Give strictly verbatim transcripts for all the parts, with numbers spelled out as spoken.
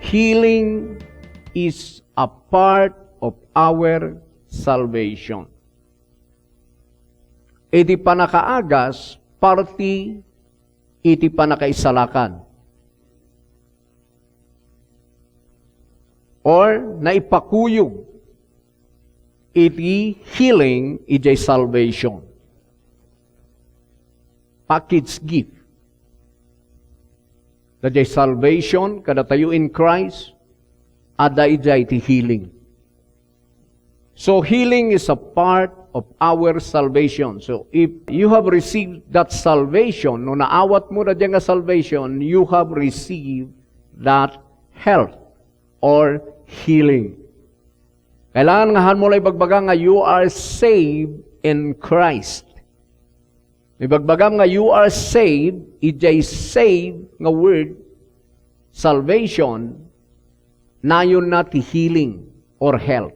Healing is a part of our salvation. Iti pannakaagas, parti iti pannakaisalakan. Or naipakuyog iti healing idiay salvation. Package gift. Daydiay salvation kadatayo in Christ, adda idiay ti healing. So, healing is a part of our salvation. So, if you have received that salvation, no naawatmo daydiay nga salvation, you have received that health or healing. Kailangan nga hanmo la ibagbaga nga you are saved in Christ. Ibagbagam nga you are saved, idiay saved nga word, salvation, nayonna ti healing or health.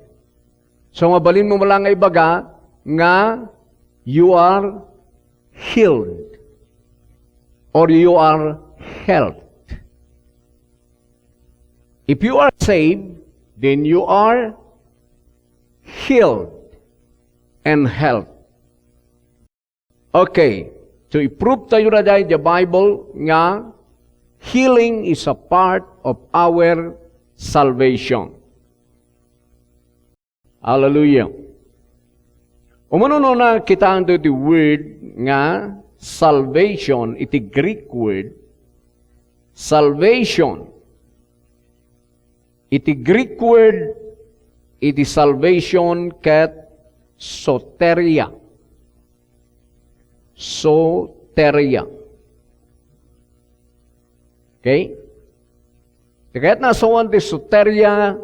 So, mabalinmo man la nga ibaga nga you are healed or you are healed. If you are saved, then you are healed and healed. Okay. So, i-prove tayo na dahil the Bible nga healing is a part of our salvation. Hallelujah. Umano no nakitaanto ti word nga salvation, iti Greek word, salvation. Iti Greek word, iti salvation ket soteria. Soteria. Okay? Ti kayat nga asawen ti soteria,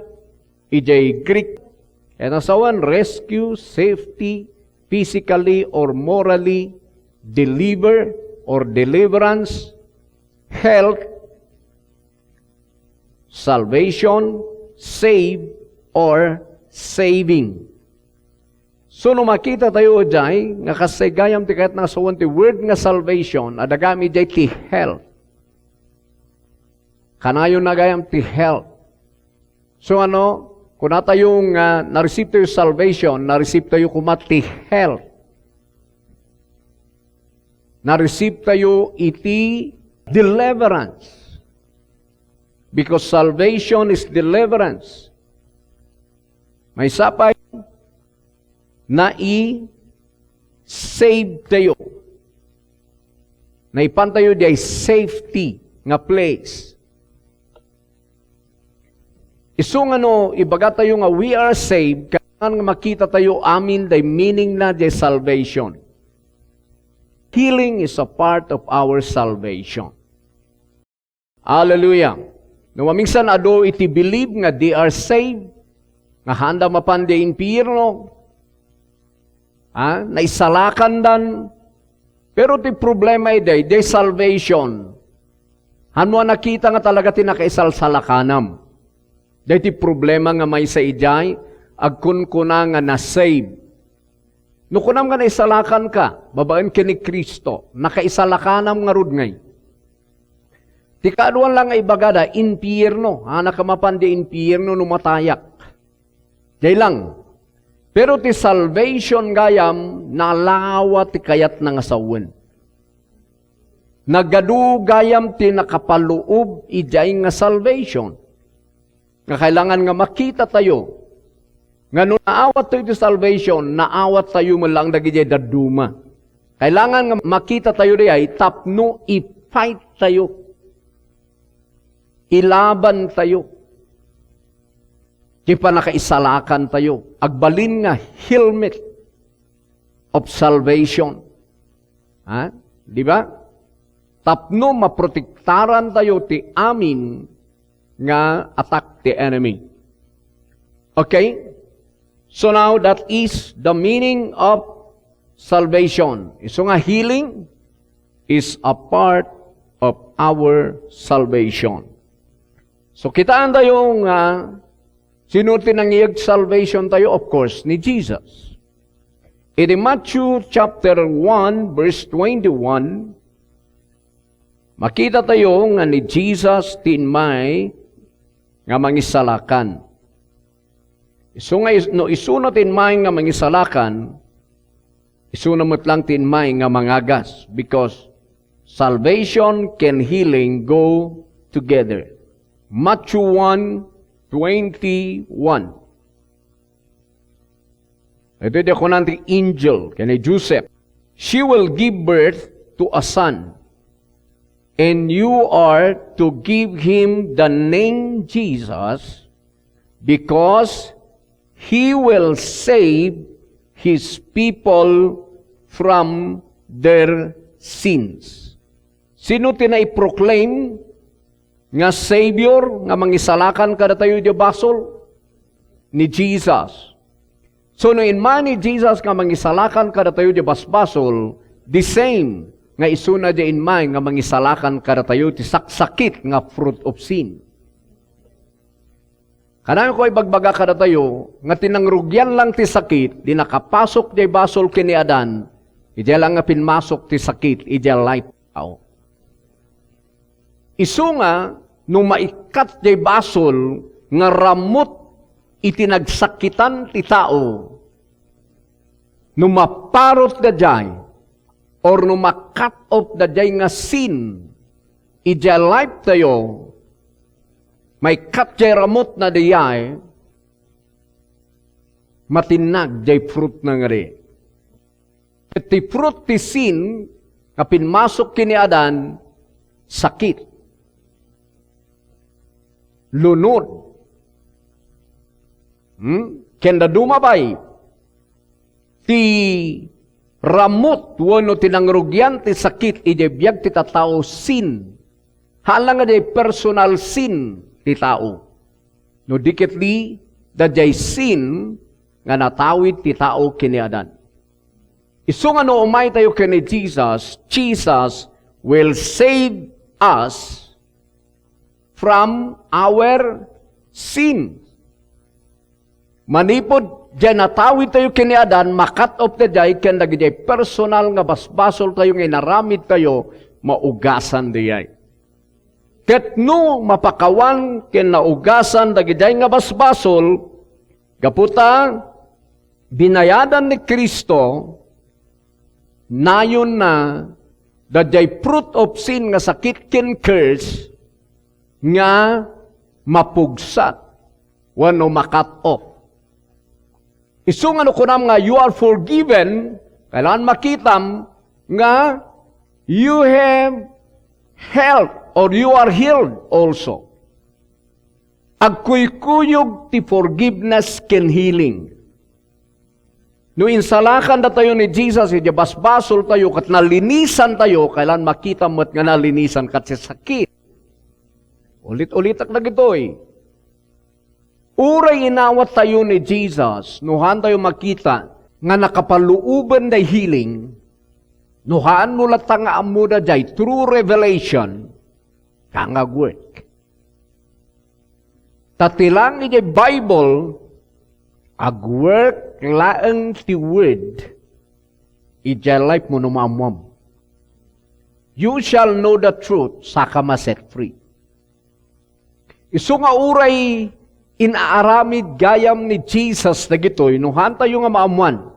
idiay Greek, kayat nga asawen rescue, safety, physically or morally, deliver or deliverance, health, salvation, save, or saving. So, no makita tayo idiay, nga kasay gayam ti kayat nga asawen ti word nga salvation, adda gayam idiay ti health. Kanayon na gayam ti health. So, ano, kuna tayo nga na-receive tayo salvation, na-receive tayo kuma ti health. Na-receive tayo iti deliverance. Because salvation is deliverance. Maysa pay, nai-save tayo. Naipan tayo diay safety nga place. Isu nga no, ibaga tayo nga we are saved, kailangan nga makita tayo amin diay meaning na diay salvation. Healing is a part of our salvation. Hallelujah. No maminsan adu iti believe nga they are saved, nga haanda mapan diay impierno, ha, naisalakandan. Pero ti problema idiay, diay salvation. Hanmo a nakita nga talaga ti nakaisalakan-salakanam. Diay ti problema nga maysa idiay, agkunkuna nga na-save. No kunam nga naisalakanka babaen ken ni Cristo, nakaisalakanam ngarud ngay. Ti kaaduan la nga ibagada, impierno. Haanka mapan diay impierno no matayak. Diay lang. Pero ti salvation gayam, nalawa ti kayatna nga sawen. Nagadu gayam ti nakapaloob idiay nga salvation. Nga kailangan nga makita tayo nga no naawat tayo ti salvation, naawat tayo met lang dagidiay dadduma. Kailangan nga makita tayo diay tapno i-fight tayo. Ilaban tayo. Ti pannakaisalakan tayo. Agbalin nga helmet of salvation. Ha? Di ba? Tapno maprotektaran tayo ti amin nga attack ti enemy. Okay? So now, that is the meaning of salvation. Isu nga healing is a part of our salvation. So, kitaan tayo nga sino ti nangiyeg salvation tayo? Of course, ni Jesus. Iti Matthew chapter one, verse twenty-one, makita tayo nga ni Jesus ti immay nga mangisalakan. Isu nga is-, no isuna ti inmaen nga mangisalakan, isuna met lang ti inmaen nga mangagas, because salvation ken healing go together. Matthew one twenty-one. Ito di kunan ti angel ken ni Joseph, "She will give birth to a son, and you are to give him the name Jesus, because he will save his people from their sins." Sino ti naiproclaim nga Savior nga mangisalakan kadatayo idiay basol? Ni Jesus. So, no inmaen ni Jesus nga mangisalakan kadatayo idiay basbasol, the same nga isuna diay inmaen nga mangisalakan kadatayo ti saksakit nga fruit of sin. Kanayon ko ibagbaga kadatayo nga ti nangrugian lang ti sakit, di nakapasok diay basol ken ni Adan, idiay lang nga pinmasok ti sakit idiay life ti tao. Isu nga, no maikkat diay basol nga ramut iti nagsakitan ti tao, no maparot daydiay, or no ma-cut off daydiay nga sin idiay life tayo, maikkat diay ramutna daydiay, matinnag diay fruitna nga di. Ket ti fruit ti sin nga pinmasok ken ni Adan, sakit, lunod, hmm? Ken dadduma pay ti ramut wenno ti nangrugian ti sakit idiay biag ti tattao, sin. Haan lang nga diay personal sin ti tao. No di ketdi, daydiay sin nga natawid ti tao ken ni Adan. Isu nga no umaytayo ken ni Jesus, Jesus will save us from our sin. Manipud diay natawidtayo ken ni Adan, ma-cut off daydiay ken dagidiay personal nga basbasoltayo nga inaramidtayo, maugasan daydiay. Ket no mapakawan ken naugasan dagidiay nga basbasol, gapu ta binayadan ni Cristo, nayonna daydiay fruit of sin nga sakit ken curse nga mapugsat wenno ma-cut off. Isu nga no kunam nga you are forgiven, kailangan makitam nga you have health or you are healed also. Agkuykuyog ti forgiveness ken healing. No insalakandatayo ni Jesus iti basbasoltayo ket nalinisantayo, kailangan makita met nga nalinisan ket ti sakit. Ulit-ulitak dagitoy. Uray inawattayo ni Jesus, no haantayo makita nga nakapalooben day healing, no haan mo latta nga ammoda jay through revelation, ka nga agwork. Ta ti lang idiay Bible, agwork laeng ti word idiay life mo no maammoam. You shall know the truth, saka ma-set free. Isu nga uray inaaramid gayam ni Jesus dagitoy, no haantayo nga maammoan,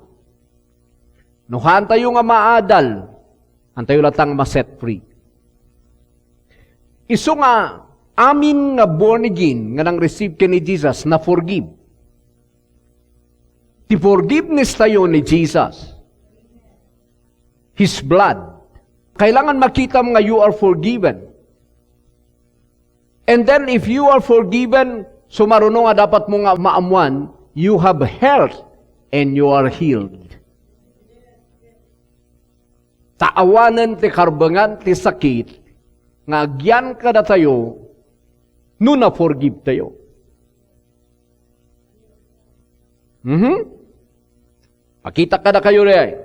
no haantayo nga maadal, haantayo latta nga ma-set free. Isu nga amin nga born again nga nang-receive ken ni Jesus, na-forgive. Ti forgiveness tayo ni Jesus, His blood. Kailangan makitam nga you are forgiven. And then if you are forgiven, sumaruno nga dapat mo nga maammoan, you have health and you are healed. Ta awanen ti karbengan ti sakit nga agyan kadatayo no na-forgive tayo. Mhm. Makita kadakayo diay.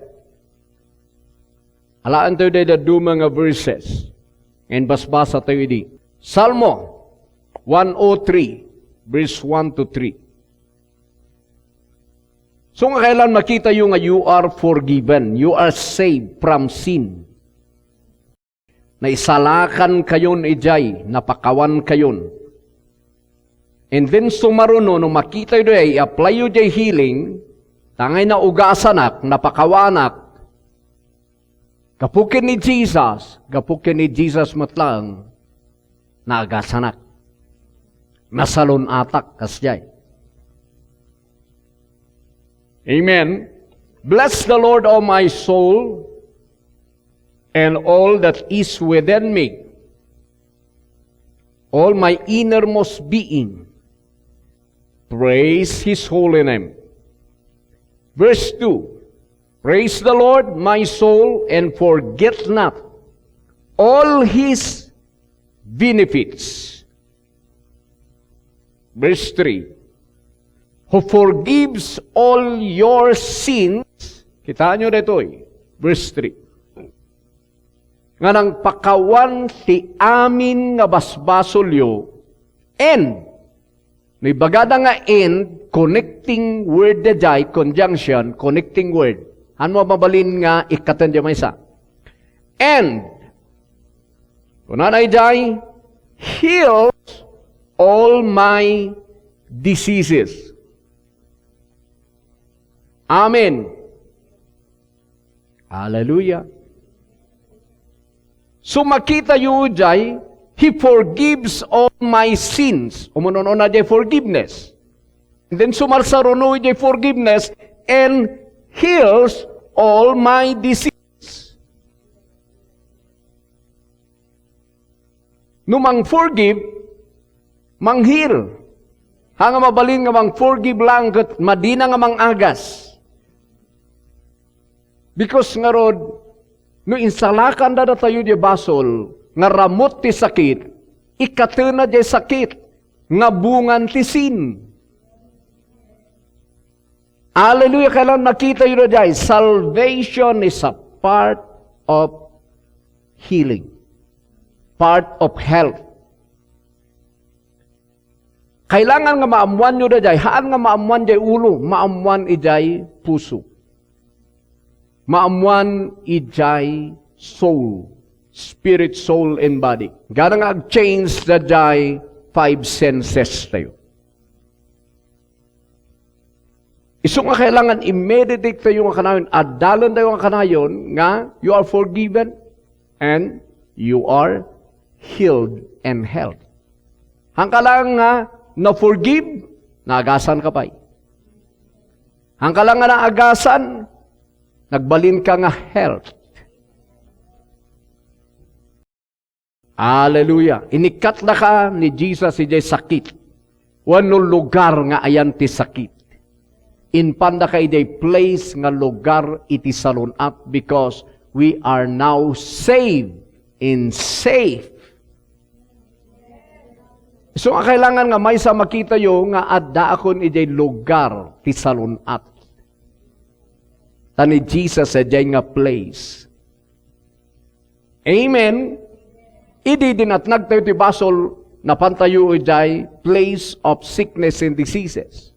Alaentayo diay dadduma nga verses. Ngayon, basbasatayo idi. Salmo one oh three, verse one to three. So nga kailan makitayo nga you are forgiven, you are saved from sin. Naisalakankayon idiay, napakawankayon. And then sumaruno, no makitayo diay, i-applyyo diay healing, ta ngay naugasanak, napakawanak, gapu ken ni Jesus, gapu ken ni Jesus met laeng, naagasanak. Nasalun-atak, kasdiay. Amen. Bless the Lord, O my soul, and all that is within me, all my innermost being. Praise his holy name. Verse two. Praise the Lord, my soul, and forget not all his benefits. Verse three. Who forgives all your sins. Kitaenyo daytoy. Verse three. Nga nangpakawan ti amin nga basbasolyo, and, no ibagada nga and, connecting word daydiay, conjunction, connecting word. Haan mo mabalin nga ikkaten diay maysa? And, kunana idiay, heals all my diseases. Amen. Hallelujah. So, makitayo diay, He forgives all my sins. Umununa diay forgiveness. And then, sumarsaruno diay forgiveness and heals all my diseases. No mang-forgive, mang-heal. Haan nga mabalin nga mang-forgive lang ket madina nga mang-agas. Because ngarud, no insalakanda datayo diay basol nga ramut ti sakit, ikkatena diay sakit nga bungan ti sin. Hallelujah! Kailangan makitayo daydiay. Salvation is a part of healing, part of health. Kailangan nga maammoanyo daydiay, haan nga maammoan diay ulo, maammoan idiay puso. Maammoan idiay soul, spirit, soul, and body. Gana nga ag-change daydiay five senses tayo. Isu nga kailangan i-meditate tayo nga kanayon, adalentayo nga kanayon nga you are forgiven and you are healed and health. Haan ka lang nga na-forgive, naagasan ka pay. Haan ka lang nga naagasan, nagbalin ka nga health. Hallelujah. Inikkatdaka ni Jesus idiay sakit. Wenno lugar nga ayan ti sakit. Impandaka idiay place nga lugar iti salun-at because we are now saved and safe. So, nga kailangan nga maysa makitayo nga addaakon idiay lugar ti salun-at. Ta ni Jesus idiay nga place. Amen. Idi dinatnagtayo ti basol, napantayo idiay place of sickness and diseases.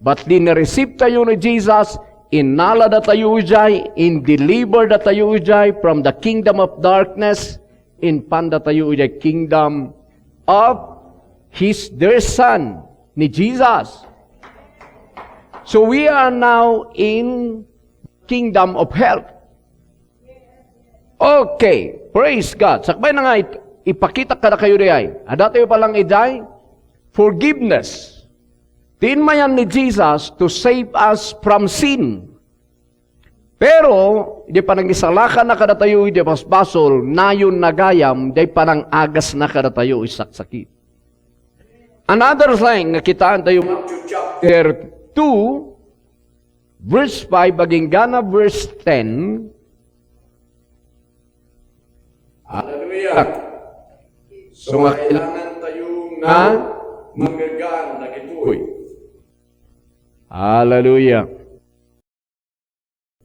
But di na-receive tayo ni Jesus, innaladatayo idiay, in-deliver datayo idiay from the kingdom of darkness, impandatayo idiay kingdom of His dear Son, ni Jesus. So we are now in kingdom of health. Okay, praise God. Sakbay na nga it-, ipakita kadakayo diay. Adda tayo pa lang idiay, forgiveness. Tinmayan ni Jesus to save us from sin. Pero, di panangisalakan na kadatayo, di basbasol, nayon nagayam, di panangagas na kadatayo, isaksakit. Another thing, nga kitaan tayo, Matthew chapter two, verse five, agingga na verse ten. Hallelujah. So, nga kailangan tayo nga manggagan dagitoy. Hallelujah.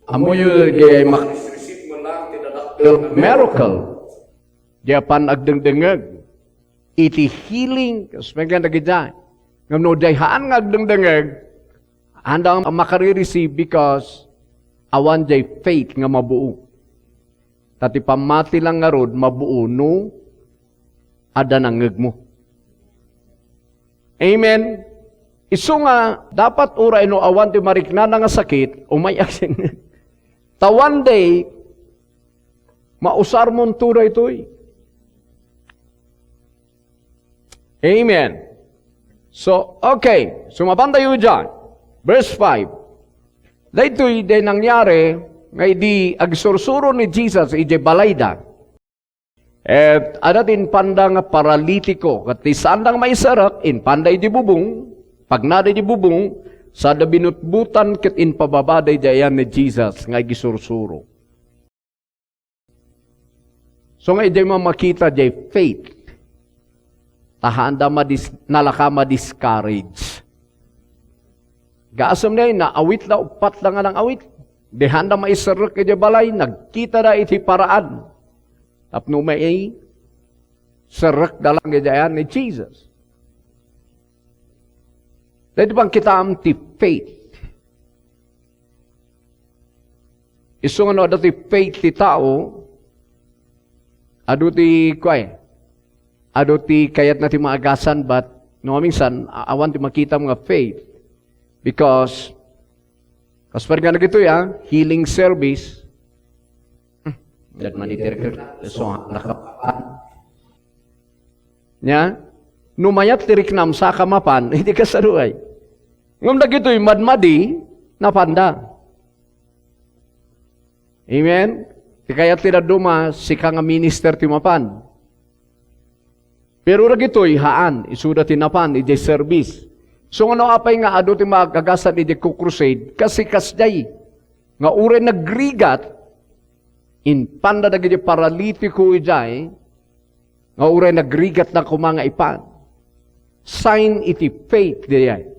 Ammoyo, diay makasreceive man lang ti dadakkel nga miracle. Diay pan agdengdengngeg iti healing, kas manggan dagita. Ngem no diay haan nga agdengdengngeg, haanda makare-receive because awan diay faith nga mabuo. Ta ti pammati lang ngarud, mabuo no adda nangngegmo. Amen. Isu nga, dapat uray no awan ti mariknana nga sakit, umay-ak. Ta one day, mausarmonto daytoy. Amen. So, okay. So, mapantayo dyan. Verse five. Daytoy, day nangyari, nga idi agsursuro ni Jesus, idiay balayda. Et adda ti impanda nga paralitiko, ket ti saanda nga maiserrek, impanda idi bubong, pagnada idi bubong, sada binutbutan ket impababada idi ayan ni Jesus nga agisursuro. So nga idiay mamakita diay faith. Ta haanda madis-, nalaka madiscourage. Gasem ni, naawit la, uppat la nga nang-awit. Di haanda maiserrek idiay balay, nagkita da iti paraan. Tapno maiserrek da lang idiay ayan ni Jesus. Dahil bang kitaam ti faith? Isu nga no, adda ti faith ti tao, adu ti, kuay, adu ti kayatna ti maagasan, but no, minsan, a-, awan ti makitam nga faith. Because, kas pa nga nagitoy, ah, healing service, hmm, dad man iti rek-, so, nakapapan. Nya, no mayat ti riknam, saka mapan, iti kasaruay. Ngem dagitoy madmadi, napanda. Amen? Ti kayat ti dadduma, sika nga minister ti mapan. Pero dagitoy, haan, isuda ti napan, idiay service. So, ngano apay nga adu ti maagagasan idiay crusade, kasi kasdiay, nga uray nagrigat, impanda dagiti paralitiko idiay, nga uray nagrigatna koma nga ipan. Sign iti faith diay.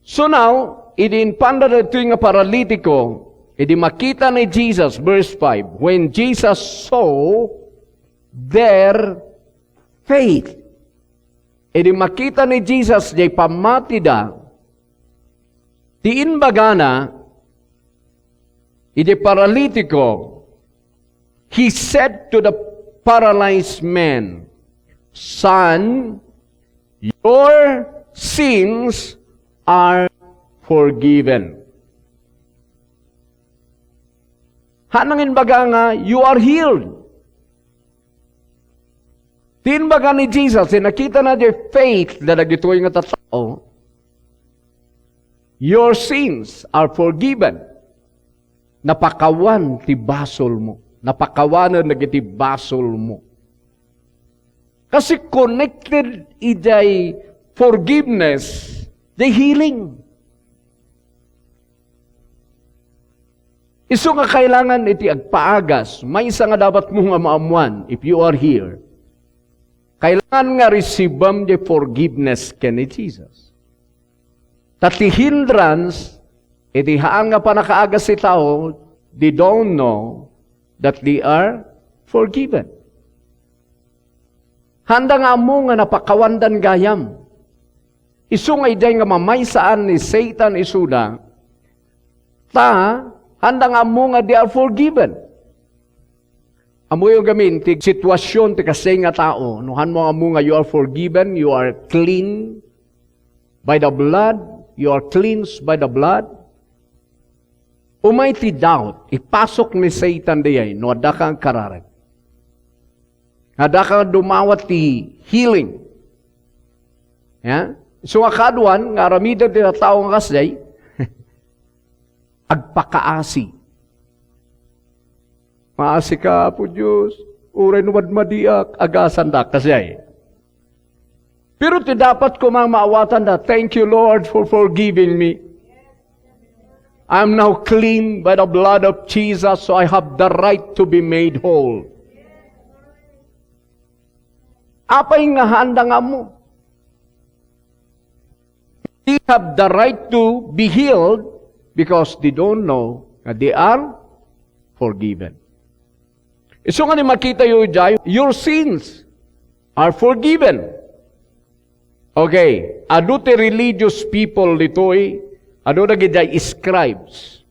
So now, idi impanda dagitoy nga paralitiko, idi makita ni Jesus, verse five, when Jesus saw their faith. Idi makita ni Jesus diay pammatida, ti imbagana, idi paralitiko, he said to the paralyzed man, "Son, your sins are forgiven." Haan nga imbaga nga, "You are healed." Ti imbaga ni Jesus, ti nakitana diay faith dagitoy nga tattao, "Your sins are forgiven." Napakawan ti basolmo. Napakawanen dagiti basolmo. Kasi connected idiay forgiveness, the healing. Isu nga kailangan iti agpaagas, maysa nga dapatmo nga maammuan, if you are here, kailangan nga receive-am the forgiveness ken ni Jesus. Ta ti hindrance, iti haan nga pannakaagas ti tao, they don't know that they are forgiven. Haanda nga ammo nga napakawandan gayam. Isu nga idiay nga mamaysaan ni Satan isuda, ta haanda nga ammo nga they are forgiven. Ammoyo gamin ti sitwasyon ti kasdiay nga tao, no haanmo ammo nga you are forgiven, you are clean by the blood, you are cleansed by the blood. Umay ti doubt, ipasok ni Satan diay, no adda kang kararag. Nga adda kang dumawat ti healing. Ya? So, nga kaaduan, nga aramiden ti tao nga kasdiay, agpakaasi. "Maasika, Apo Dios, uray no madmadiak, agasandak," kasdiay. Pero ti dapat koma nga maawatanda, "Thank you, Lord, for forgiving me. I'm now clean by the blood of Jesus, so I have the right to be made whole." Apay nga haanda nga ammo? They have the right to be healed because they don't know that they are forgiven. Isu nga ni makitayo idiay, your sins are forgiven. Okay, adu ti religious people ditoy, adu dagidiay scribes.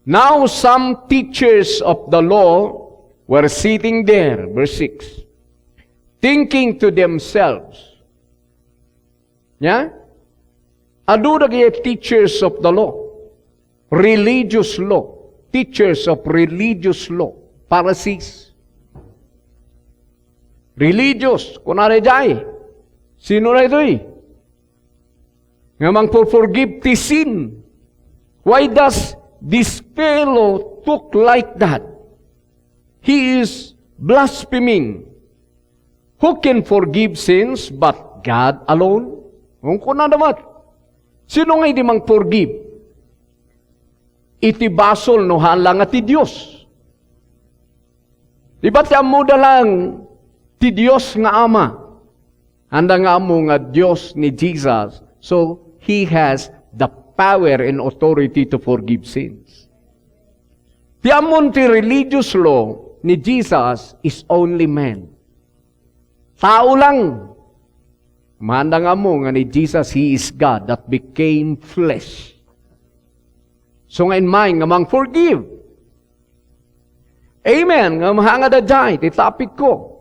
Now some teachers of the law were sitting there, verse six, thinking to themselves. Nya? Adu dagiti teachers of the law, religious law, teachers of religious law, Pharisees. Religious, kunana idiay. Sino daytoy? Nga mangforgive ti sin. Why does this fellow talk like that? He is blaspheming. Who can forgive sins but God alone? Kung kunana met, sino nga idi mangforgive? Iti basol no haan la nga ti Dios. Di ba ti ammoda lang ti Dios nga Ama? Anda nga ammo nga Dios ni Jesus. So, he has the power and authority to forgive sins. Ti ammon ti religious law ni Jesus is only man. Tao lang. Anda nga ammo nga ni Jesus, he is God that became flesh. So nga immayen nga mangforgive. Amen. Nga mahangad a jay, ti topic ko.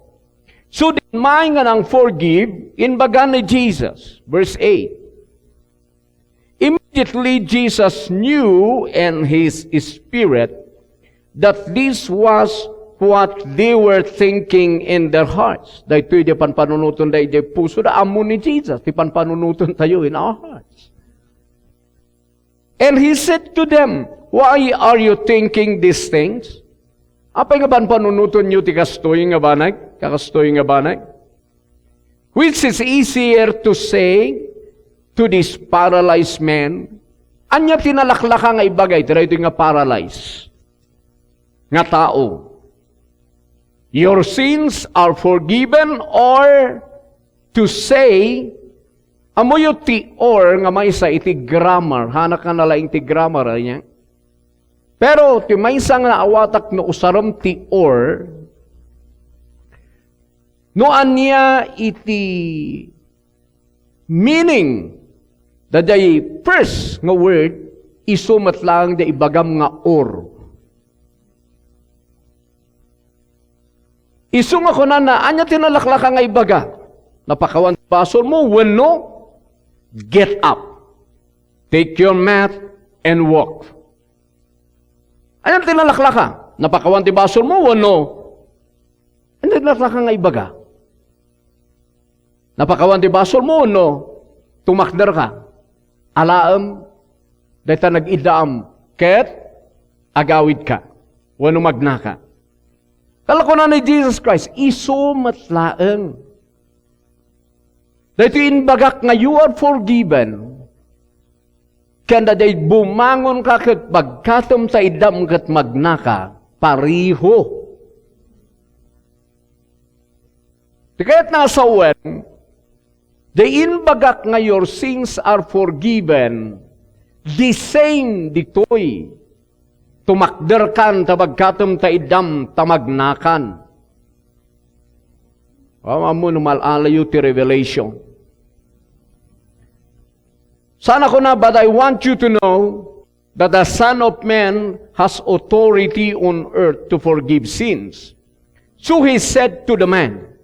So, di immayen nga nangforgive, imbaga ni Jesus. Verse eight. Immediately Jesus knew in his spirit that this was what they were thinking in their hearts. Daytoy di panpanunoton da idiay puso da, ammo ni Jesus, ti panpanunoton tayo in our hearts. And he said to them, "Why are you thinking these things?" Apay nga panpanunoton yo ti kastoy nga banag? Kakastoy nga banag? Which is easier to say to this paralyzed man? Ania ti nalaklaka nga ibaga iti daytoy nga paralyzed nga tao? "Your sins are forgiven," or to say, ammoyo ti "or" nga maysa iti grammar, hanak nga nalaing ti grammar, ania? Pero ti maysa nga naawatak no usarem ti "or", no ania iti meaning daydiay first nga word, isu met laeng ti ibagam nga "or". Isu nga kunana, ania ti nalaklaka nga ibaga? Napakawan ti basolmo wenno get up. Take your mat and walk. Ania ti nalaklaka? Napakawan ti basolmo wenno ania ti nalaklaka nga ibaga? Napakawan ti basolmo wenno tumakderka? Alaem dayta nag-iddaam ket agawidka wenno magnaka. Kalakunan ni Jesus Christ, isu met laeng. Daytoy imbagak nga you are forgiven. Ken daydiay bumangonka ket bagkatem ta iddam ket magnaka, pareho. Ti kayat nga sawen, di imbagak nga your sins are forgiven, the same ditoy. Tumakderkan ta bagkatem ta iddam ta magnakan. Awan mo no mal-alayo ti Revelation. Sana kuna, but I want you to know that the Son of Man has authority on earth to forgive sins. So he said to the man,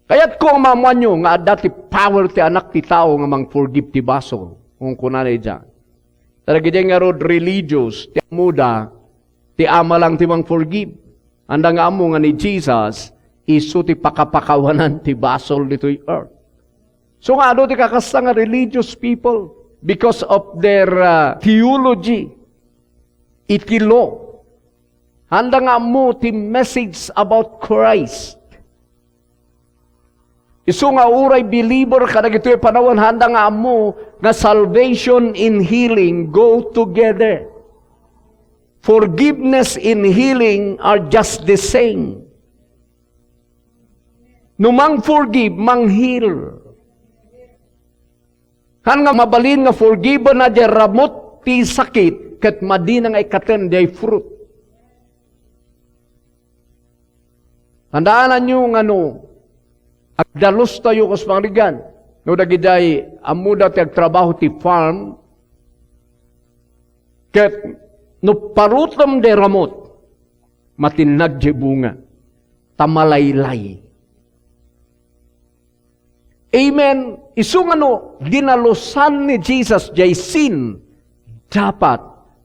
kayat ko nga maammoanyo nga adda ti power ti Anak ti Tao nga mangforgive ti basol. Kung kunana idiay. Dagiti ngarud religious, ti ammoda, ti Ama lang ti mangforgive. Anda nga ammo nga ni Jesus, isu ti pakapakawanan ti basol ditoy earth. So nga adu ti kakasta nga religious people because of their, uh, theology, iti law. Anda nga ammo ti message about Christ. Isu nga uray believer kadagitoy panawen, anda nga ammo nga salvation and healing go together. Forgiveness and healing are just the same. No mang-forgive, mang-heal. Haan nga mabalin nga forgiven na diay ramut ti sakit ket madina nga ikkaten diay fruit. Tandaananyo nga no agdalustayo kas pangarigan, no dagidiay ammoda ti agtrabaho ti farm, ket no parutem diay ramut, matinnag diay bunga, ta malaylay. Amen. Isu nga no dinalusan ni Jesus jay sin, dapat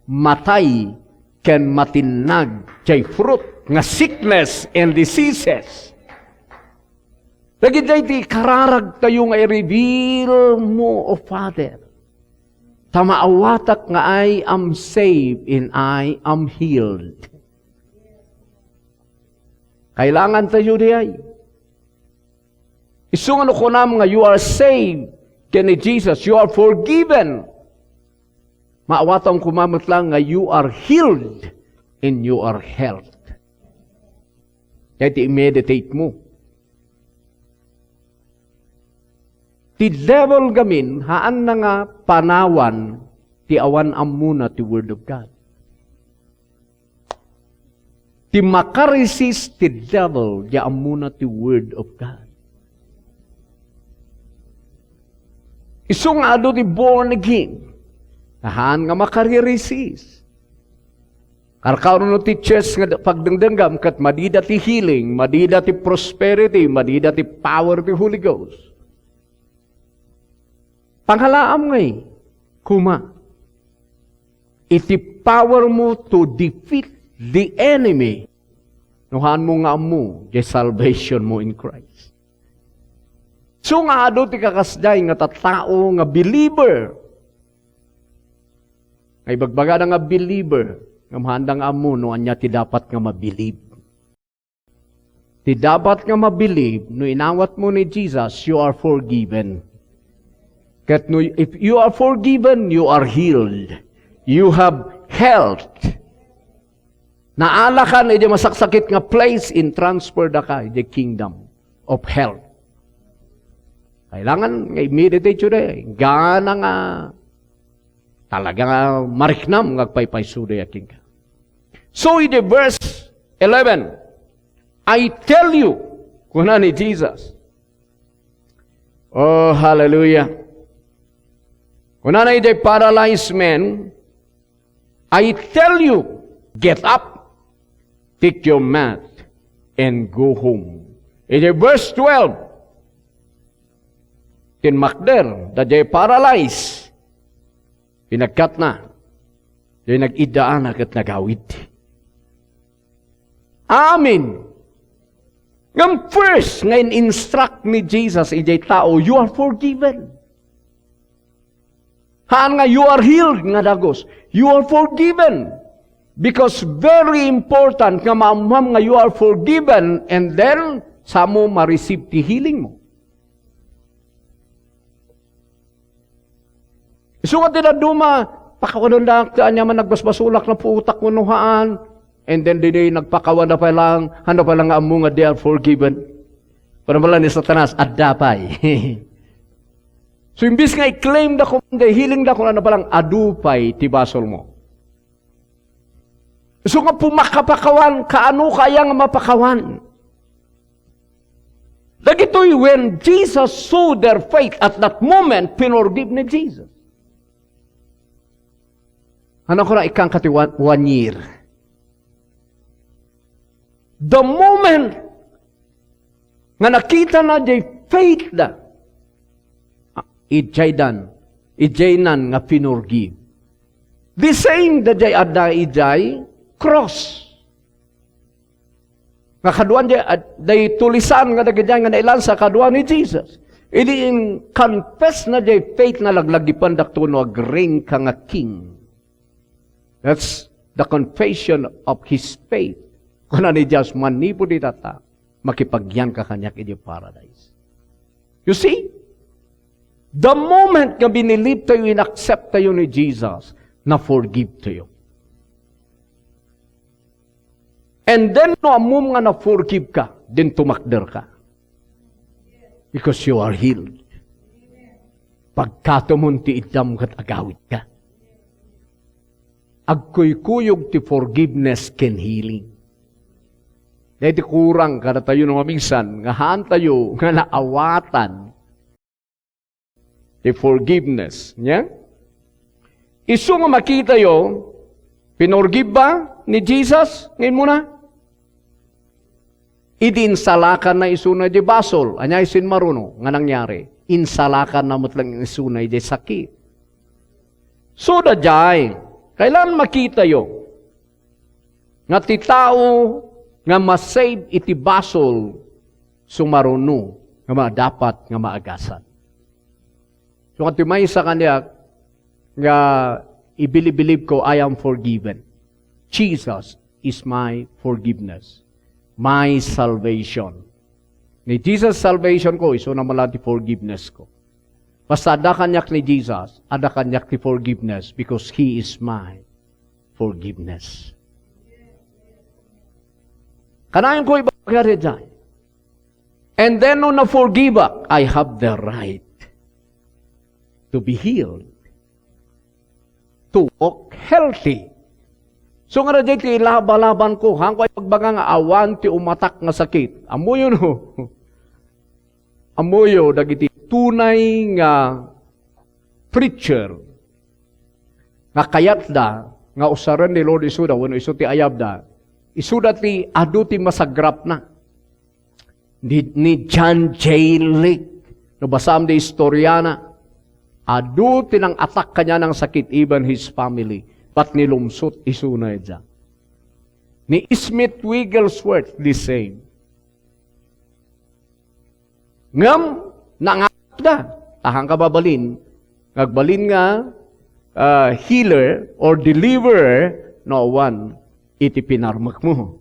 matay ken matinnag jay fruit nga sickness and diseases. Dagiti kararagtayo nga i-reveal mo, O Father, ta maawatak nga I am saved and I am healed. Kailangan tayo di ay. Isu nga no kunam nga you are saved ken ni Jesus, you are forgiven. Maawatam koma met lang nga you are healed and you are health. Kaya ti i-meditate mo. Ti devil gamin, haanna nga panawan ti awan ammona ti Word of God. Ti makaresist ti devil, di ammona ti Word of God. Isu nga adu ti born again, haan nga makariresist. Karkarono ti church nga pagdengdenggam ket madida ti healing, madida ti prosperity, madida ti power ti Holy Ghost. Pangalaam ngay, kuma, iti power mo to defeat the enemy, no haan mo nga ammo, di salvation mo in Christ. So nga adu ti kakasdiay nga tattao nga believer, nga ibagbagada nga believer, nga maanda nga ammo no ania ti dapat nga mabilib. Ti dapat nga mabilib, no inawat mo ni Jesus, you are forgiven. Ket no, if you are forgiven, you are healed. You have health. Naalakan iti masaksakit nga place, in-transfer daka iti kingdom of health. Kailangan nga i-meditate yu di, gana nga talaga nga mariknam nga agpaypayso di a kenka. So, iti verse eleven, "I tell you," kuna ni Jesus. Oh, hallelujah. Kunana iti paralyzed man, "I tell you, get up, take your mat, and go home." Iti verse twelve, tinmakder daydiay paralyzed, pinagkatna, diay nag-iddaana ket nagawid. Amen. Ngem first nga in-instruct ni Jesus idiay tao, "You are forgiven." Haan nga, "You are healed," nga dagus. "You are forgiven." Because very important nga maammoam nga you are forgiven, and then, samo ma-receive ti healing mo. Isu nga ti dadduma, pakawanendak ti ania man nagbasbasolak, napuotak wenno haan. And then, didi nagpakawan da pay lang, haan da pay lang nga ammo nga they are forgiven. Kuna pay lang ni Satanas, "Adda pay." So, imbis nga i-claim da koma, "Healing da," kuna pay lang, "Adu pay ti basol mo." So nga pumakapakawan, kaano kaya nga mapakawan? Dagitoy when Jesus saw their faith at that moment, pinorgive ni Jesus. Ano ko na ikang kati one, one year? The moment nga nakita na jay faith da, ah, ijay dan, ijay nan nga pinorgive. The same da jay adda ijay cross. Nga kaduan jay, ad-, day tulisan nga dagijay nga nailansa kaduan ni Jesus. Idi in-confess na jay faith na, "Laglagipan dakto no agreign ka nga king." That's the confession of his faith. Kuna ni Jesus, "Manipud ita, makipagyanka kaniak iti paradise." You see? The moment nga binilib tayo, inaccept tayo ni Jesus, na-forgive tayo. And then, no ammom nga na-forgive ka, then tumakder ka. Because you are healed. Pagkatumon ti iddam ket agawid ka. Agkuykuyog ti forgiveness ken healing. Daydi kurang kadatayo no maminsan nga haan tayo nga naawatan ti forgiveness. Nya? Isu nga makitayo, pinorgive ba ni Jesus? Ngayon muna. Idi insalakanna isuna di basol, ania isin maruno nga nangyari? insalakanna met lang isuna idiay sakit. So, daydiay, kailangan makitayo nga ti tao nga ma-save iti basol, sumaruno nga madapat nga maagasan. So, nga ti maysa kaniak nga ibilibilib ko, I am forgiven. Jesus is my forgiveness, my salvation. Ni Jesus salvation ko, isuna met lang ti forgiveness ko. Basta adda kaniak ni Jesus, adda kaniak ti forgiveness because He is my forgiveness. Kanayon ko ibaga daydiay. And then, no na-forgive-ak, I have the right to be healed, to walk healthy. So, nga daydiay ti ilabalaban ko, haanko ipagbaga nga awan ti umatak nga sakit. Ammoyo, no? Ammoyo dagiti tunay nga preacher nga kayatda nga usaren ni Lord isuda wenno isu ti ayabda, isuda ti adu ti masagrapna. Ni, ni John J. Lake, no basaam ti istoriana, adu ti nang-atak kaniana nga sakit, even his family, but nilumsot isuna ida. Ni Smith Wigglesworth, the same. Ngem, nangarapda, ta haanka mabalin, nga agbalin nga, ah, healer or deliverer, no awan iti pinarmekmo.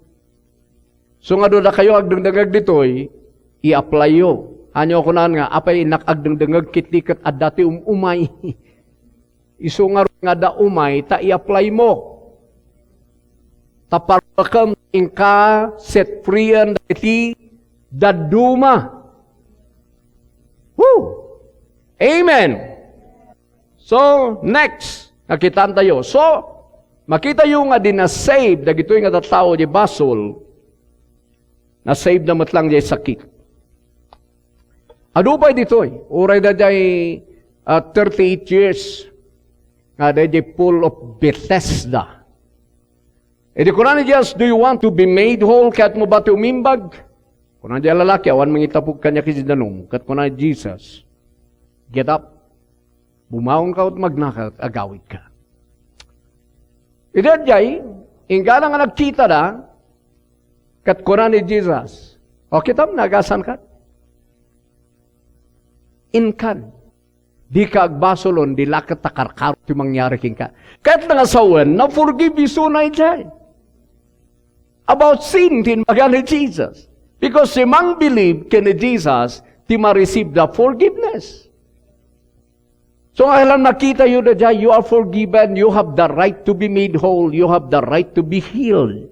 So, nga dakayo agdengdengngeg ditoy, i-apply-yo. Ania kunaan nga, apay innak agdengdengngeg ketdi ket adda ti um-umay. Isu ngarud nga adda umay ta i-apply-mo. Ta parmekem inka set free-en dagiti dadduma. Woo! Amen! So, next, nakitaan tayo. So, makitayo nga di na-save dagitoy nga tattao di basol, na-save na met lang di sakit. Adu pay ditoy, uray daydiay, ah, thirty-eight years, nga daydiay Pool of Bethesda. Idi kuna ni Jesus, "Do you want to be made whole?" Kayatmo ba ti umimbag? Kuna di lalaki, awan mangitapog kaniak iti danum. Ket kuna ni Jesus, "Get up. Bumaonka ket magnaka, agawidka." Idi daydiay, inggana nga nagkitada, ket kuna ni Jesus, "O, kitam, naagasanka. Inkan. Dika agbasolon, di la ket ta karkaro ti mangyari kenka." Ket nga sawen, na-forgive isuna idiay. About sin, ti imbaga ni Jesus. Because ti mang-believe ken ni Jesus, ti ma-receive the forgiveness. So, nga lang nakita yu daydiay, you are forgiven, you have the right to be made whole, you have the right to be healed.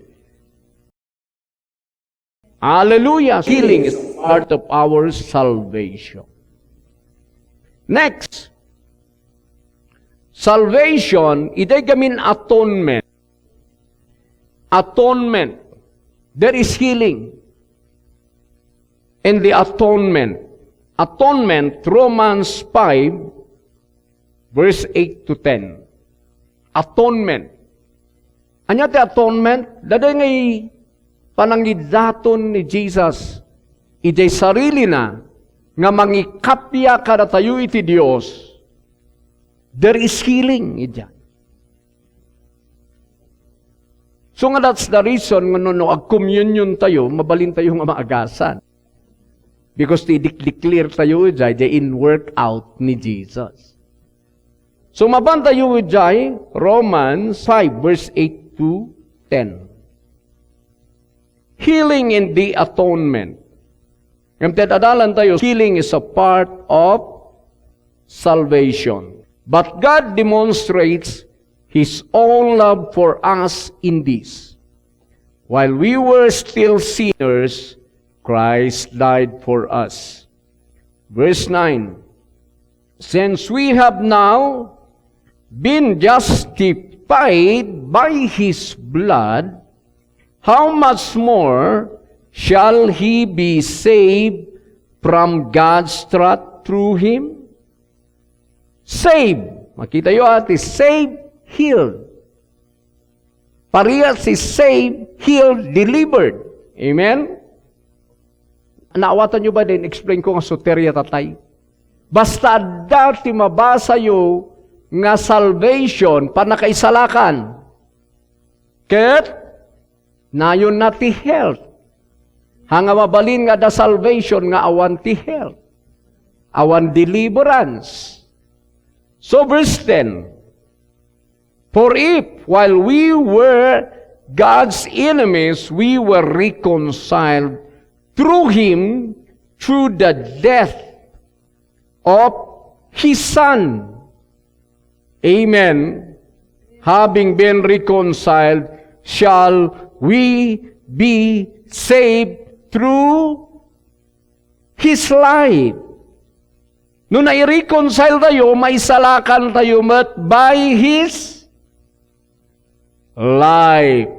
Hallelujah! Healing is part of our salvation. Next, salvation, idiay gamin atonement. Atonement. There is healing in the atonement. Atonement, Romans five, verse eight to ten. Atonement. Ania ti atonement? Daydiay nga i-, panangidaton ni Jesus idiay sarilina nga mangikappia kadatayo iti Dios. There is healing idiay. So nga, that's the reason nga no, no agcommunion tayo, mabalin tayo nga maagasan. Because ti-declare tayo idiay, the in work out ni Jesus. So, mapan tayo idiay Romans five, verse eight to ten. Healing in the atonement. Ngem ti ad-adalan tayo, healing is a part of salvation. But God demonstrates His own love for us in this: while we were still sinners, Christ died for us. Verse nine, "Since we have now been justified by His blood, how much more shall he be saved from God's wrath through him?" Save. Makita yo, ati, save, healed. Parehas ti save, healed, delivered. Amen? Naawatan nyo ba din explain ko nga soteria tatay? Basta adda ti mabasayo nga salvation, pannakaisalakan. Ket nayonna ti health. Haan nga mabalin nga adda salvation nga awan ti health. Awan deliverance. So, verse ten, "For if, while we were God's enemies, we were reconciled through him, through the death of his Son." Amen. Having been reconciled, shall we be saved through his life? No nai-reconcile tayo, maisalakan tayo met by his life.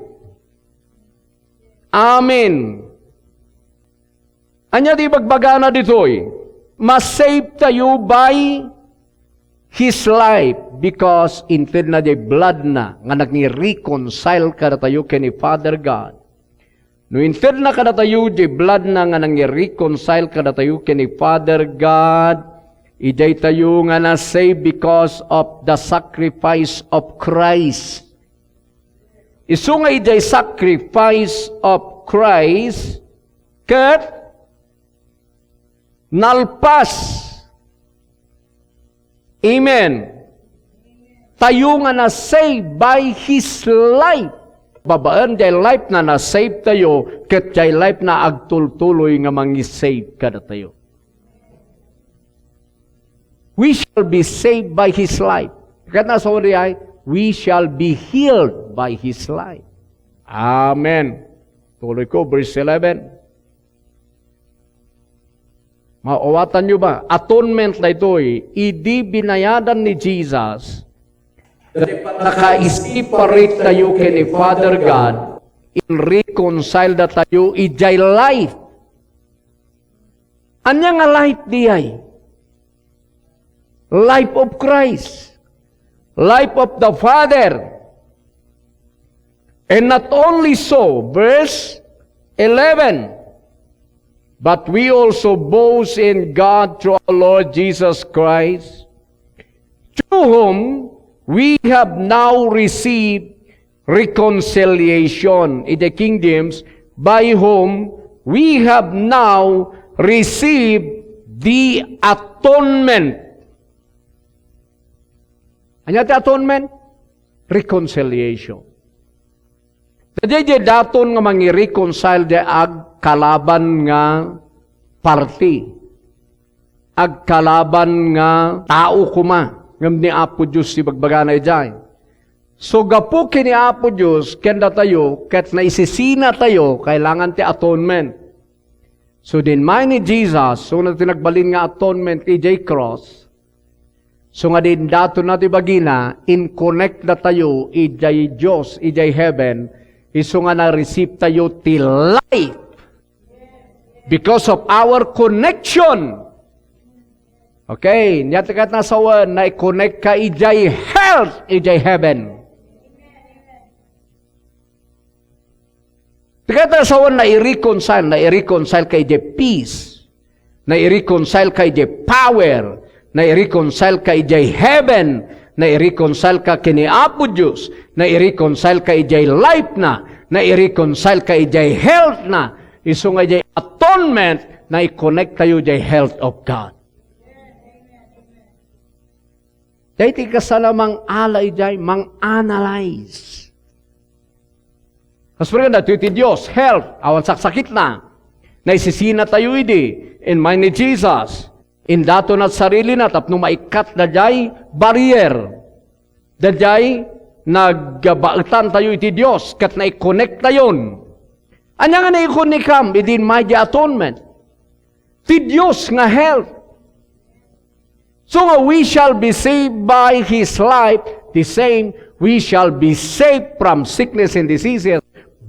Amen. Ania ti ibagbagana ditoy? Masave tayo by his life, because intedna diay blood na nga nangi-reconcile kadatayo ken ni Father God. No intedna kadatayo diay blood na nga nangi-reconcile kadatayo ken ni Father God, idiay tayo nga na-save because of the sacrifice of Christ. Isu nga idiay sacrifice of Christ, ket nalpas. Amen. Tayo nga na-save by his life. Babaen diay life na na-save tayo, ket diay life na agtultuloy nga mangi-save kadatayo. We shall be saved by his life. Ket na, sorry, ay, we shall be healed by his life. Amen. Tuloy ko, verse eleven. Maawatan nyo ba? Atonement daytoy, idi binayadan ni Jesus, nakaisiparate tayo ken ni Father God, in-reconcile datayo idiay life. Ania nga life diay? Life of Christ. Life of the Father. And not only so, verse eleven, "But we also boast in God through our Lord Jesus Christ, through whom we have now received reconciliation." In the King James, "By whom we have now received the atonement." Ania ti atonement? Reconciliation. Daydiay daton nga mangi-reconcile diay agkalaban nga party. Agkalaban nga tao koma. Ngem ni Apo Dios ti bagbagana idiay. So, gapu ken ni Apo Dios, ken datayo, ket naisisina tayo, kailangan ti atonement. So, diay immay ni Jesus, so, na ti nagbalin nga atonement idiay cross, so nga diay indatonna ti bagina, in-connect datayo idiay Dios, idiay heaven, isu nga na-receive tayo ti life because of our connection. Okay, nia ti ket na sawen, nai-connect ka idiay health, idiay heaven. Ti ket na sawen, nai-reconcile, nai-reconcile ka idiay peace. Nai-reconcile ka idiay power. Nai-reconcile ka idiay heaven. Nai-reconcile ka ken ni Apo Dios. Nai-reconcile ka idiay life na. Nai-reconcile ka idiay health na. Isu nga idiay atonement, nai-connect tayo idiay health of God. Daytoy kasla mang-ala idiay, mang-analyze. Kas pagyan daytoy ti Dios, health, awan saksakitna. Naisisina tayo idi, immay ni Jesus. Indatonna ti sarilina tapno maikkat daydiay barrier. Daydiay nagbaetan tayo iti Dios, ket nai-connect tayon. Ania nga nai-connectam idi immay di atonement? Ti Dios nga health. So nga we shall be saved by His life, the same, we shall be saved from sickness and diseases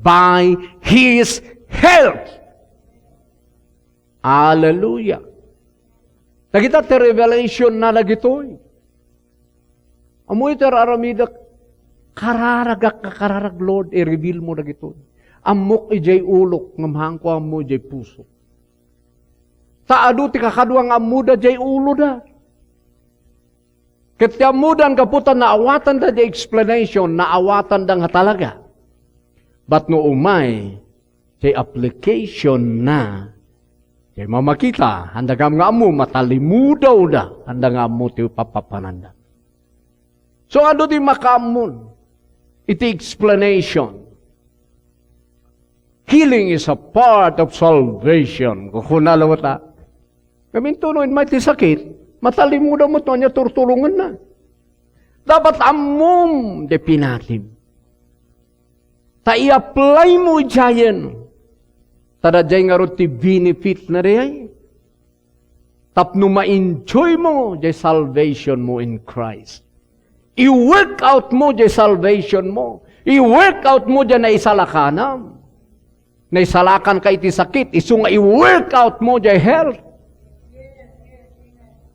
by His health. Hallelujah. Dagita ti revelation na dagitoy. Ammo iti ar-aramidek, kararagak nga kararag, Lord, i-reveal mo dagitoy. Ammok idiay ulok, ngem haanko ammo idiay pusok. Ta adu ti kakadua nga ammoda jay uloda. Ket ti ammoda, gapu ta naawatanda ti explanation, naawatanda nga talaga. But no umay, ti application na, ti mamakita, anda gayam nga ammo, matalimudawda, anda nga ammo ti papapananda. So, adu ti makaammon iti explanation? Healing is a part of salvation. Kuna latta. Ngamin, no immaw ti sakit, matalimudaw met no ania turturongenna. Dapat ammom ti pinatim. Ta i-apply mo idiayen. Ta daydiay ngarud ti benefit na diay. Tapno ma-enjoy mo jay salvation mo in Christ. I-work out mo jay salvation mo. I-work out mo jay naisalakanam. Naisalakanka iti sakit, isu nga i-work out mo jay health.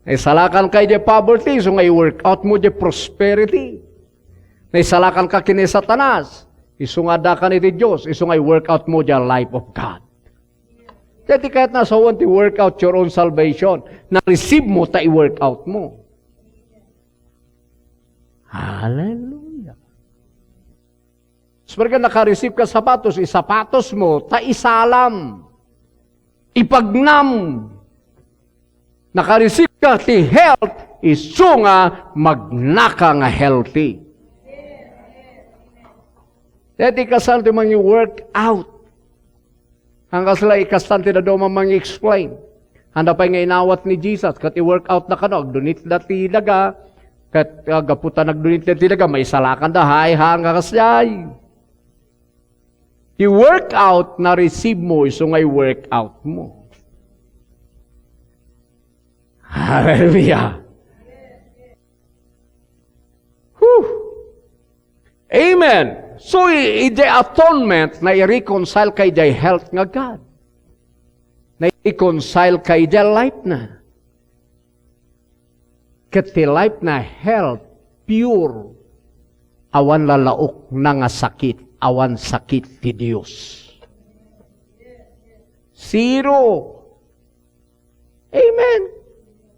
Naisalakanka iti poverty, isu nga i-work out mo jay prosperity. Naisalakanka ken ni Satanas, isu nga addakan iti Dios, isu nga i-work out mo jay life of God. Dayta kayat nga asawen ti work out your own salvation. Na-receive mo, ta i-work out mo. Hallelujah. Sumagmamano, naka-receive ka sapatos, isapatos mo, ta isalam. Ipagnam. Naka-receive ka ti health, isu nga magnaka nga healthy. Dayta kasla ti mangi-work out. Haan kasla, ikastan ti dadduma mangi-explain. Haan pay nga inawat ni Jesus, ket i-work out na kano, agdunit da ti daga, ket, ah, gapu ta nagdunit da ti daga, maisalakan da, hay, haan kasdiay. Ti work out na-receive mo, isu nga i-work out mo. Hallelujah. Whew. Amen. So, i-, idiay atonement, na-reconcile ka idiay health nga God. Na-reconcile ka idiay life na. Ket ti life na health, pure, awan lalaok na nga sakit, awan sakit ti Dios. Zero. Amen.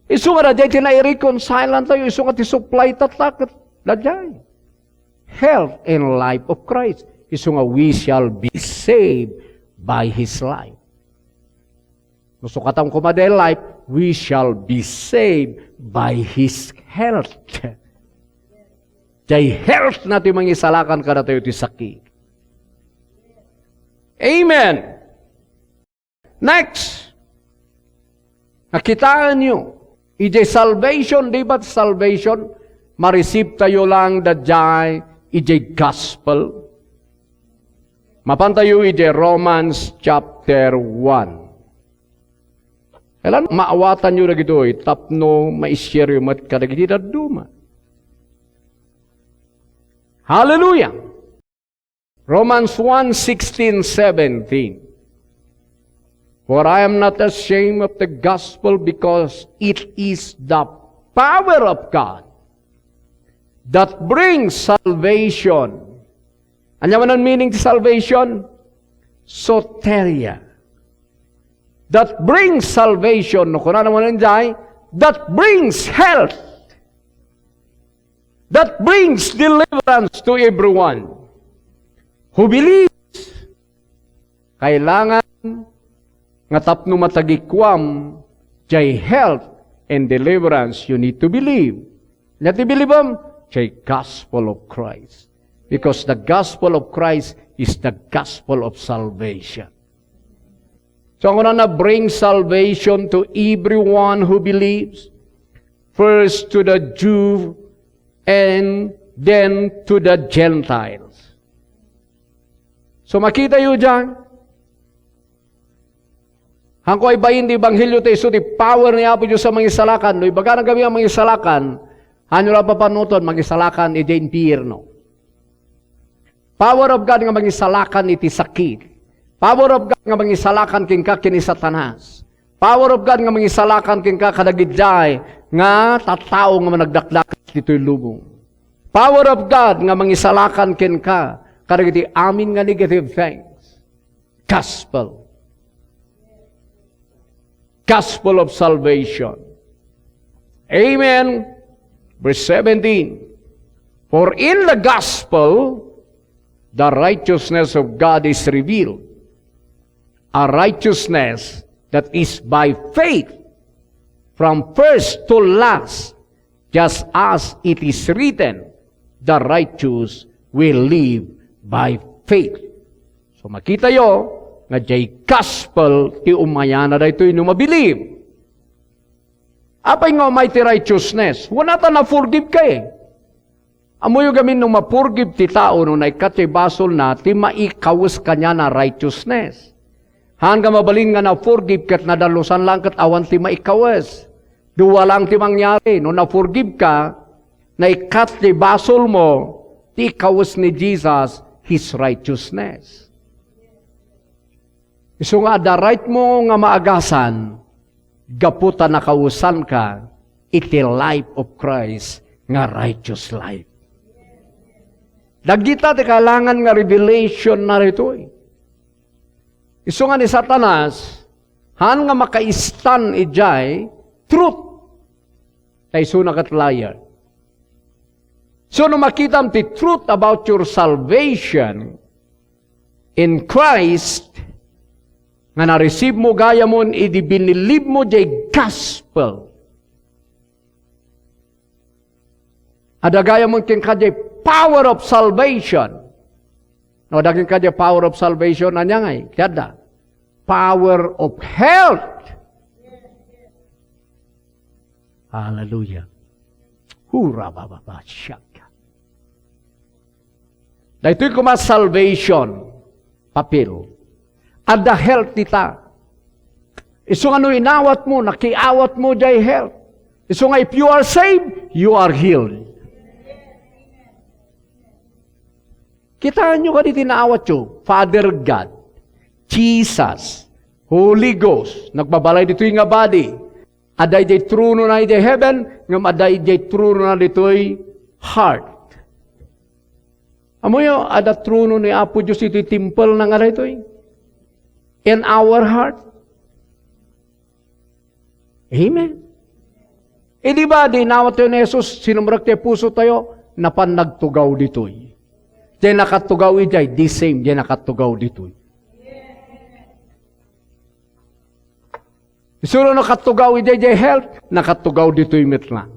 Isu nga daydiay ti naireconcile-antayo, isu nga ti supply tatta ket daydiay. Health and life of Christ. Isu nga we shall be saved by His life. No sukatam koma daydiay life, we shall be saved by His health. Jay health na ti mangisalakan kadatayo ti sakit. Amen. Next, nakitaenyo, idiay salvation, di ba salvation, ma-receive tayo lang daydiay idiay gospel? Mapan tayo idiay Romans chapter one. Kailan maawatanyo dagitoy tapno ma-share-yo met kadagiti dadduma? Hallelujah! Romans one sixteen seventeen. For I am not ashamed of the gospel, because it is the power of God that brings salvation. Ania man an meaning ti salvation? Soteria. That brings salvation. No kunana man daydiay, that brings health. That brings deliverance to everyone who believes. Kailangan nga tapno matagikuam jay health and deliverance, you need to believe. Ania ti bilibem? Jay gospel of Christ. Because the gospel of Christ is the gospel of salvation. So, ang una na, bring salvation to everyone who believes. First to the Jew and then to the Gentiles. So, makitayo daydiay. Haanko ay bain ti ebanghelio ta isu ti power ni Apo Dios a mangisalakan. No ibagana gamin a mangisalakan, haanyo la papanunoten, mangisalakan idiay impierno. Power of God nga mangisalakan iti sakit. Power of God nga mangisalakan kenka ken ni Satanas. Power of God nga mangisalakan kenka kadagiti nga tattao nga managdakdakes ditoy lubong. Power of God nga mangisalakan kenka kadagiti amin nga negative things. Gospel. Gospel of salvation. Amen. Verse seventeen. For in the gospel, the righteousness of God is revealed, a righteousness that is by faith from first to last, just as it is written, "The righteous will live by faith." So, makitayo nga diay gospel ti umayana daytoy no mabilib. Apay nga umay ti righteousness? Wen ta na-forgive ka eh. Ammoyo gamin no ma-forgive ti tao no naikkat ti basolna, ti maikawes kaniana righteousness. Haan nga mabalin nga na-forgive ket nadalusan lang ket awan ti maikawes. Dua lang ti mangyari, no na-forgive ka, naikkat ti basolmo, ti ikawes ni Jesus his righteousness. Isu nga adda rightmo nga maagasan, gapu ta nakawesanka iti life of Christ nga righteous life. Dagita ti kailangan nga revelation na ditoy. Isu nga ni Satanas, haan nga makaistan idiay truth. Ta isuna ket liar. So, no makitam ti truth about your salvation in Christ, nga na-receive mo gayamon idi binilib mo diay gospel, adda gayamon kenka diay power of salvation. No, adda kenka diay power of salvation, ania ngay? Ti adda? Power of health. Hallelujah. Hura baba shaka. Daytoy koma salvation, papel. Adda health dita. Isu nga no inawat mo, nakiawat mo diay health. Isu nga if you are saved, you are healed. Kitaenyo kadi ti naawatyo, Father God, Jesus, Holy Ghost, nagbabalay ditoy nga body. Adda idiay tronona idiay heaven, ngem adda idiay tronona ditoy heart. Ammoyo, adda trono ni Apo Dios iti temple na nga daytoy. In our heart. Amen. Idi ba, di inawat tayo ni Jesus, sinumrek ti puso tayo, napan nagtugaw ditoy. Diay nakatugaw idiay, the same, diay nakatugaw ditoy. Isuno nakatugaw idiay, diay health, nakatugaw ditoy met lang.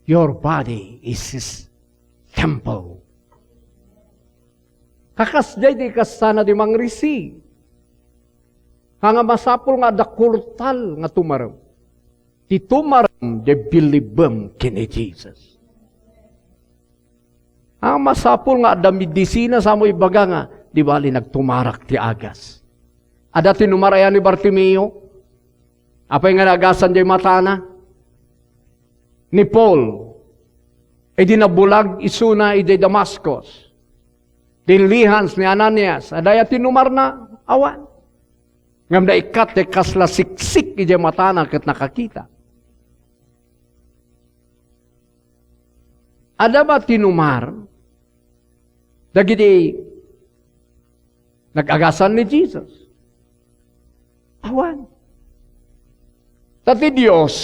Your body is his temple. Kakas diay di kasana di mangrisi. Nga masapul nga adda kurtal nga tumarem. Ti tumarem, diay bilibem ken ni Jesus. Nga masapul nga adda medisina, samo ibaga nga, di bali nagtumarak ti agas. Adda tinumar aya ni Bartimeo? Apay nga naagasan diay matana? Ni Paul, idi nabulag isuna idiay Damascus. Dinlihans ni Ananias, adda aya tinumarna? Awan. Ngem naikkat ti kasla siksik idiay matana ket nakakita. Adda ba tinumar dagiti nag-agasan ni Jesus? Awan. Ta ti Dios,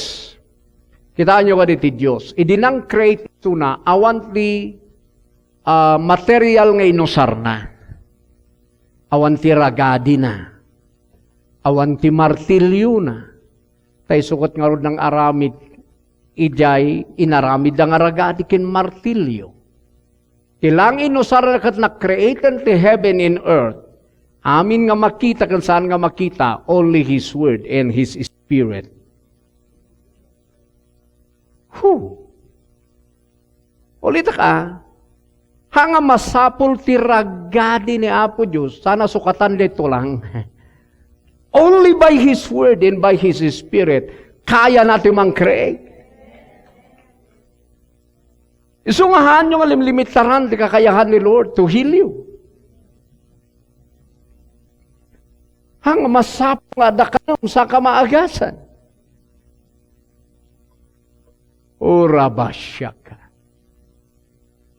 kitaenyo kadi ti Dios, idi nang-create isuna, awan ti, ah, material nga inusarna. Awan ti ragadina. Awan ti martiliona. Ta isu ket ngarud nang-aramid idiay inaramidda nga ragadi ken martilio. Ti lang inusarna ket na-create-en ti heaven and earth. Amin nga makita ken saan nga makita, only His Word and His Spirit. Who? Ulitek, a, ha nga masapul ti ragadi ni Apo Dios, sana sukatan dayto lang. Only by His Word and by His Spirit, kayana ti mang-create. Isu nga haanyo nga limlimitaran ti kakayahan ni Lord to heal you. Ha nga masapul nga adda kanom, saka maagasan. O rabasyaka.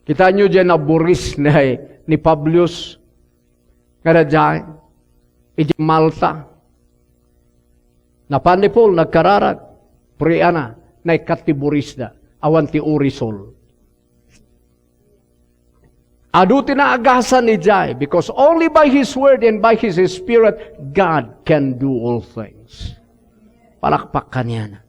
Kitaenyo diay naburis ni, ni Publius nga radiay idiay Malta. Napan ni Paul, nagkararag, puriana, naikkat ti burisda, awan ti urisol. Adu ti naagasan idiay, because only by His Word and by His Spirit, God can do all things. Palakpak kaniana.